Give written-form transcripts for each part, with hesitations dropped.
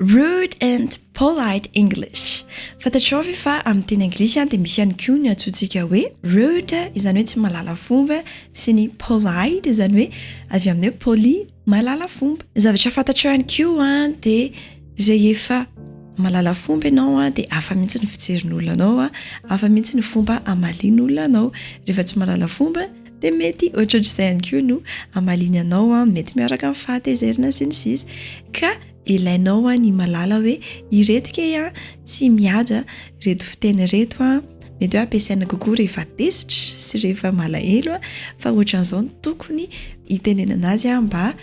Rude and polite English. Fantatrao ve fa amin'ny teny anglisy dia misy ihany koa ny antsointsika hoe rude, izany hoe tsy mahalala fomba, sy ny polite, izany hoe avy amin'ny hoe poli, mahalala fomba. Ny zavatra fantatrao ihany koa dia rehefa mahalala fomba ianao dia hafa mihitsy ny fijerin'olona anao, hafa mihitsy ny fomba hamalian'olona anao. Rehefa tsy mahalala fomba dia mety ohatrohatr'izay ihany koa no hamaliany anao, mety miaraka amin'ny fahatezerana sy ny sisa. Ka ilainao ny mahalala hoe ireto kay tsy mihaja ireto fiteny ireto, mety hoe ampiasaina kokoa rehefa tezitra sy rehefa malahelo, fa ohatran'izao no tokony hitenenana azy mba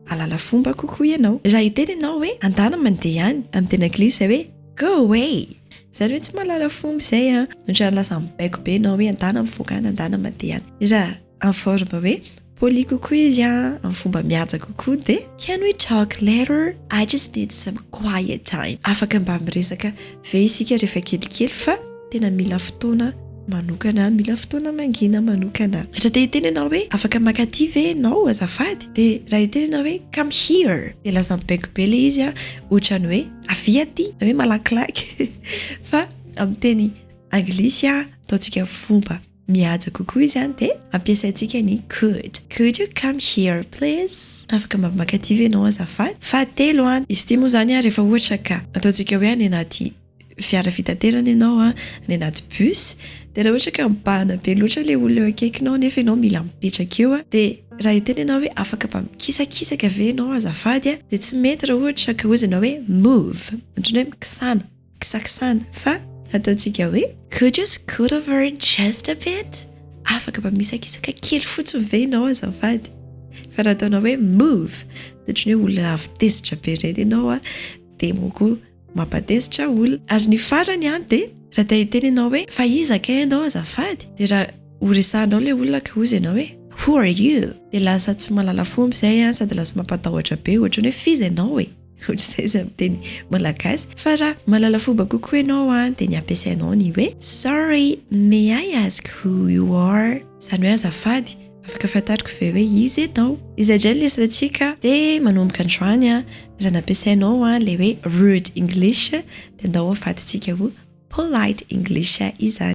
hahalala fomba kokoa ianao. Raha hiteny ianao hoe andana mandeha any, amin'ny teny anglisy izay hoe go away, izany hoe tsy mahalala fomba izay, ohatran'ny lasa mibaiko be ianao hoe andana mivoaka any, andana mandeha any. Raha en forme hoe poli kokoa izy, amin'ny fomba mihaja kokoa, dia can we talk later, I just need some quiet time. Afaka mba miresaka ve isika rehefa kelikely fa tena mila fotoana manokana, mila fotoana mangina manokana. Raha te hiteny ianao hoe afaka makaty ve ianao azafady, dia raha hiteny ianao hoe come here, dia lasa mibaiko be ilay izy, ohatrany hoe avia aty, na hoe malakilaky, fa amin'ny teny anglisy ataontsika fomba mihaja kokoa izy dia ampiasaintsika ny could. Could you come here please? Afaka mba makaty ve ianao azafady? Fahatelo, izy ity moa zany rehefa ohatra ka ataontsika hoe any anaty fiara fitaterana ianao, any anaty bus, dia raha ohatra ka mibahana be loatra ilay olona eo akaikinao nefa ianao mila mipetraka eo, dia raha hiteny ianao hoe afaka mba mikisakisaka ve ianao azafady, dia tsy mety raha ohatra ka hoy ianao hoe move, ohatran'ny hoe mikisana, kisakisana, fa ataontsika hoe could you scoot over just a bit? Afaka mba misakisaka kely fotsiny ve ianao azafady? Fa raha ataonao hoe move, dia ohatran'ny hoe olona avy tezitra be ireny ianao, dia moa koa mampatezitra olona. Ary ny farany dia raha te hiteny ianao hoe fa iza kay ianao azafady, dia raha ho resahanao ilay olona ka hoy ianao hoe who are you, dia lasa tsy mahalala fomba izay, sady lasa mampatahotra be, ohatran'ny hoe f'iza ianao e, ohatr'izay izy amin'ny teny malagasy. Fa raha mahalala fomba kokoa ianao dia ny ampiasainao ny hoe sorry, may I ask who you are, izany hoe azafady, afaka fantariko ve hoe iza ianao. Izay indray ny lesonatsika dia manomboka androany. Raha nampiasainao ilay hoe rude English, dia andao avadintsika ho polite English izany.